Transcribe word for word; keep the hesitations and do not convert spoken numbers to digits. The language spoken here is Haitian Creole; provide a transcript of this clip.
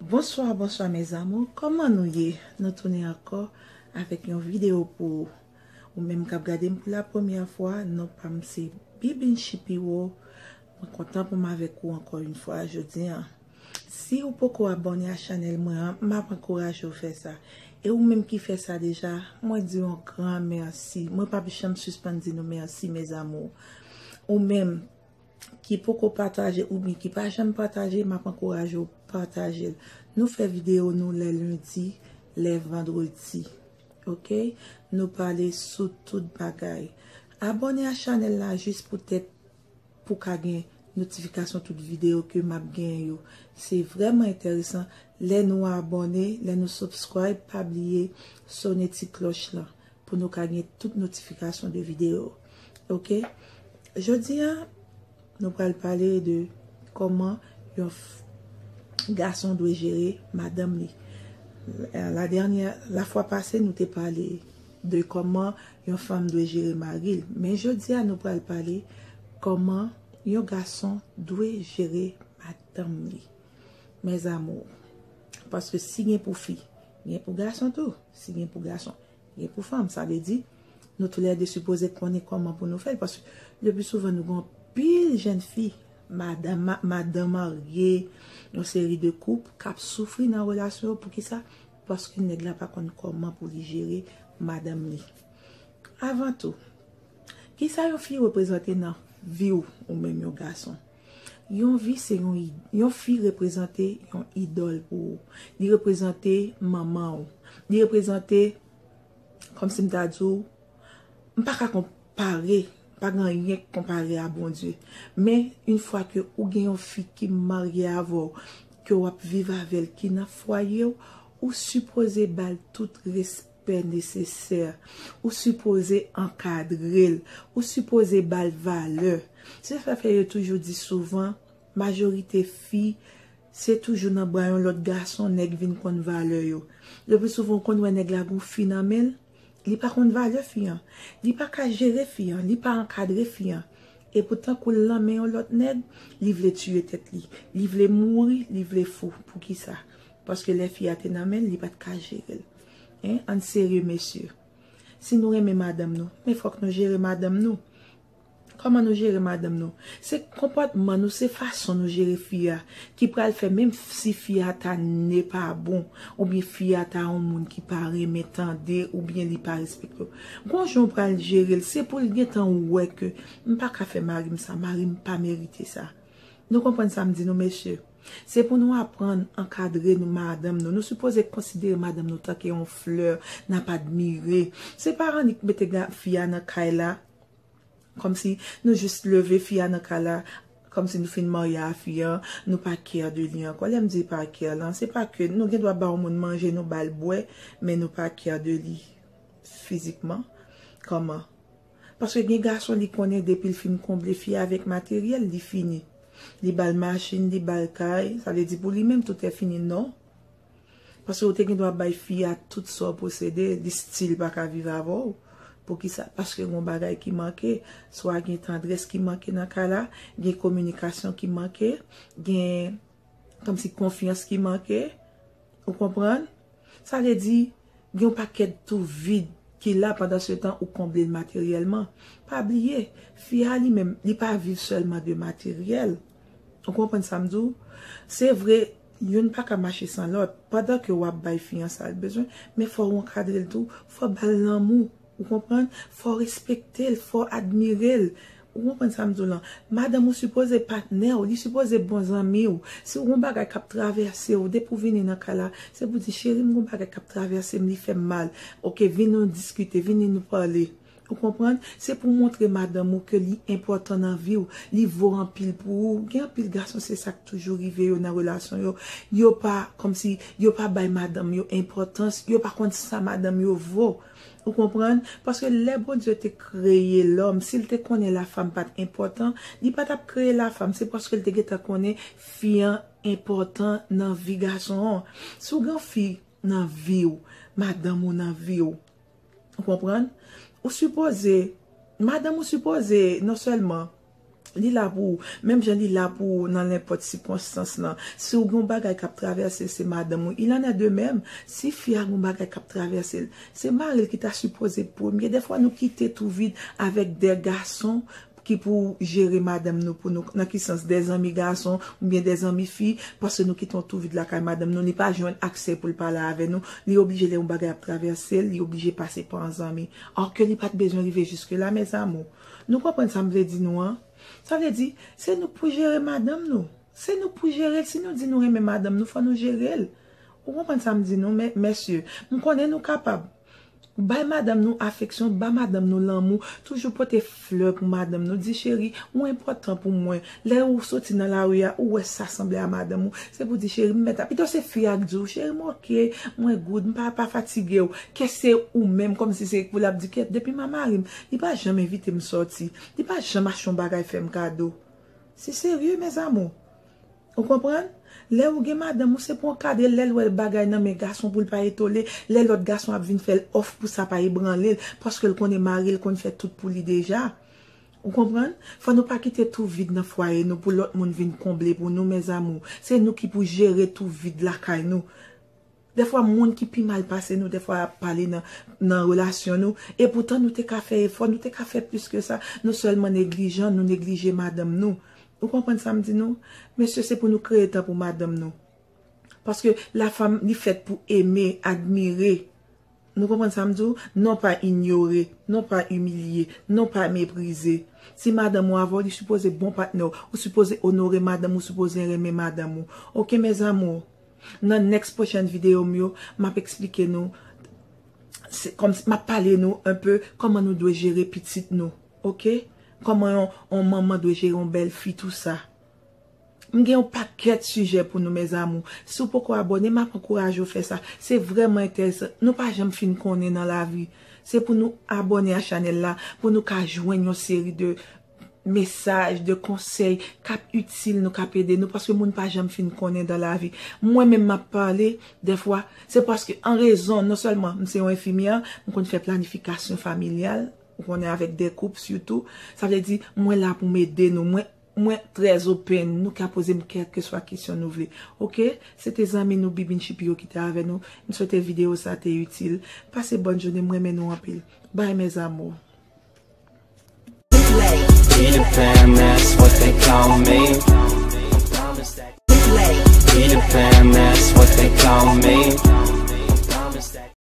Bonsoir, bonsoir mes amours. Kòman nou ye? Nou tounen ankò avèk yon videyo pou ou. Ou menm k ap gade m pou la premyè fwa, non pa m se Bibin Shipiro. Mwen kontan pou m avèk ou ankò yon fwa jodi an. Si ou poko abòne a chanèl mwen an, m ap ankouraje w fè sa. E ou menm ki fè sa deja, mwen di w yon gran mèsi. Mwen p ap janm sispann di nou mèsi mes amours. Ou menm ki poko pataje oubyen ki pa janm pataje, m ap ankouraje w pataje l. Nou fè videyo nou lè lendi, lè vandredi. Oke? Nou pale sou tout bagay. Abòne a chanèl la jis poutèt pou ka gen notifikasyon tout videyo ke m ap gen yo. Se vrèman enteresan. Lè nou abòne, lè nou subscribe, pa bliye sone ti klòch lan pou nou ka gen tout notifikasyon de videyo. Oke? Jodi a, nou pral pale de kòman yon f- gason dwe jere madanm li. La dènyè, la fwa pase, nou te pale de kòman yon fanm dwe jere mari l. Men jodi a, nou pral pale kòman yon gason dwe jere madanm li. Mes amours, paske si gen pou fi, gen pou gason tou. Si gen pou gason, gen pou fanm. Sa vle di, nou toulède sipoze konnen kòman pou nou fè l. Paske le pli souvan, nou gen anpil jèn fi, madanm, ma- madanm marye, yon seri de koup k ap soufri nan relasyon yo. Poukisa? Paske nèg la pa konn kòman pou li jere madanm li. Avan tou, kisa yon fi reprezante nan vi w, ou menm yon gason? Yon vi se yon, i- yon fi reprezante yon idòl pou ou. Li reprezante manman w. Li reprezante, kòmsi m ta di w, m pa ka konpare, pa gen anyen k konpare a Bondye. Men, yon fwa ke ou gen yon fi ki marye avè w, ke w ap viv avè l, ki nan fwaye w, ou sipoze ba l tout respè nesesè. Ou sipoze ankadre l. Ou sipoze ba l valè. Se sa fè yo toujou di souvan, majorite fi, se toujou nan bra yon lòt gason nèg vin konn valè yo. Le pli souvan, ou konn wè nèg la gon fi nan men l, li pa konn valè fi an. Li pa ka jere fi an, li pa ankadre fi an. E poutan kou l nan men yon lòt nèg, li vle tiye tèt li. Li vle mouri, li vle fou. Poukisa? Paske lè fi a te nan men l, li pa t ka jere l. Hein? Ann serye, mesye. Si nou renmen madanm nou, men fòk nou jere madanm nou. Kòman nou jere madanm nou? Se konpòtman nou, se fason nou jere fi a ki pral fè, menm si fi a ta ne pa bon, oubyen fi a ta yon moun ki pa renmen tande, oubyen li pa respekte w. Gon jan w pral jere l, se pou l gentan wè ke m pa ka fè mari m sa, mari m pa merite sa. Nou konprann sa m di nou, mesye? Se pou nou aprann ankadre nou madanm nou. Nou sipoze konsidere madanm nou tanke yon flè n ap admire. Se pa annik mete ga- fi a nan kay la, kòmsi nou jis leve fi a nan kay la, kòmsi nou fin marye a fi an, nou pa care de li ankò. Lè m di pa care lan, se pa ke nou gen dwa ba yon moun manje, nou ba l bwè, men nou pa care de li fizikman. Kòman? Paske gen gason li konnen depi l fin konble fi a avèk materyèl, li fini. Li ba l machin, li ba l kay, sa vle di pou li menm tout è fini, non. Paske ou te gen dwa bay fi a tout sa w posede, li still pa ka viv avè w. Poukisa? Paske gen yon bagay ki manke, swa gen tandrès ki manke nan kay la, gen kominikasyon ki manke, gen kòmsi konfyans ki manke. Ou konprann? Sa vle di, gen yon pakèt tou vid ki la pandan se tan ou konble l materyèlman. Pa bliye, fi a li menm, li pa viv sèlman de materyèl. Ou konprann sa m di w? Se vre, youn pa ka mache san lòt. Pandan ke w ap bay fi an sa l bezwen, men fò w ankadre l tou, fò w ba l lanmou. Ou konprann? Fò w respekte l, fò w admire l. Ou konprann sa m di w lan? Madanm ou sipoze patnè w, li sipoze bon zanmi w. Si w gon bagay k ap travèse w, depi w vini nan kay la, se pou di, cheri, m gon bagay k ap travèse m, li fè m mal. Oke, vin nou diskite, vini nou pale. Ou konprann? Se pou montre madanm ou ke li enpòtan nan vi w, li vo anpil pou ou. Gen anpil gason, se sa k toujou rive yo nan relasyon yo. Yo pa, kòmsi, yo pa bay madanm yo enpòtans, yo pa konn sa madanm yo vo. Ou konprann? Paske lè Bondye te kreye lòm, si l te konnen lafanm pa t enpòtan, li pa t ap kreye lafanm. Se paske l te gentan konnen fi an enpòtan nan vi gason an. Si w gen fi nan vi w, madanm ou nan vi w, ou konprann? Ou sipoze, madanm ou sipoze non sèlman Li la pou ou. Menm jan li la pou ou nan nenpòt sikonstans lan. Si w gen yon bagay k ap travèse, se madanm ou. Il en est de même. Si fi a gen yon bagay k ap travèse l, se mari l ki ta sipoze premye. Defwa nou kite tou vid avèk de gason ki pou jere madanm nou pou nou, nan ki sans, de zanmi gason oubyen de zanmi fi, paske nou kite yon tou vid lakay madanm nou, li pa jwenn aksè pou l pale avè nou, li oblije lè yon bagay ap travèse l, li oblije pase pa yon zanmi. Or ke li pa t bezwen rive jiske la, mes amours. Nou konprann sa m vle di nou an? Sa vle di, se nou k pou jere madanm nou. Se nou k pou jere l. Si nou di nou renmen madanm nou, fò nou jere l. Ou konprann sa m di nou, men, mesye? M konnen nou kapab. Bay madanm nou afeksyon, ba madanm nou lanmou. Toujou pote flè pou madanm nou. Di, cheri, ou enpòtan pou mwen. Lè ou soti nan lari a, ou wè sa sanble a madanm ou. Se pou di, cheri, m mèt ap. Pito se fi a k di w, cheri, m oke, mwen good, m pa, pa fatige w. Kè se ou menm, kòmsi se pou l ap di, kèt, depi m a mari m, li pa janm envite m sòti. Li pa janm achte yon bagay fè m kado. Se serye, mes amours. Ou konprann? Lè ou gen madanm ou, se pou ankadre l, lè l wè bagay nan men gason pou l pa etole, lè lòt gason ap vin fè l òf pou sa pa ebranle l, paske l konnen mari l konn fè tout pou li deja. Ou konprann? Fò nou pa kite tou vid nan fwaye nou pou lòt moun vin konble pou nou, mes amours. Se nou ki pou jere tou vid lakay nou. Defwa, moun ki pi mal pase nou, defwa, ap pale nan, nan relasyon nou. Epoutan, nou te ka fè efò, nou te ka fè plis ke sa. Nou sèlman neglijan, nou neglije madanm nou. Ou konprann sa m di nou? Mesye, se pou nou kreye tan pou madanm nou. Paske la femme, li fèt pou eme, admire. Nou konprann sa m di w? Non pa inyore, non pa imilye, non pa meprize. Si madanm ou avè w, li sipoze bon patnè w. Ou sipoze onore madanm ou, sipoze renmen madanm ou. Oke, mes amours? Nan next pwochèn videyo m yo, m ap eksplike nou, se, kòm, m ap pale nou enpe kòman nou dwe jere pitit nou, oke? Kòman yon, yon manman dwe jere yon bèl fi, tou sa. M gen yon pakèt sijè pou nou, mes amours. Si w poko abòne, m ap ankouraje w fè sa. Se vrèman enteresan. Nou pa janm fin konnen nan lavi. Se pou nou abòne a chanèl la, pou nou ka jwenn yon seri de mesaj, de konsèy k ap itil nou, k ap ede nou, paske moun pa janm fin konnen dan lavi. Mwen menm m ap pale, defwa, se paske an rezon, non sèlman m se yon enfimyè, m konn fè planifikasyon familyal, ou konnen avèk de koup sitou, sa vle di mwen la pou m ede nou, mwen, mwen trè open, nou ka poze m kèlkeswa kesyon nou vle. Oke? Se te zanmi nou Bibin Chipio ki te avè nou. M swete videyo sa te itil. Pase bòn jounen, m renmen nou anpil. Bye, mes amours. Peter Pan, that's what they call me. Peter Pan, that's what they call me.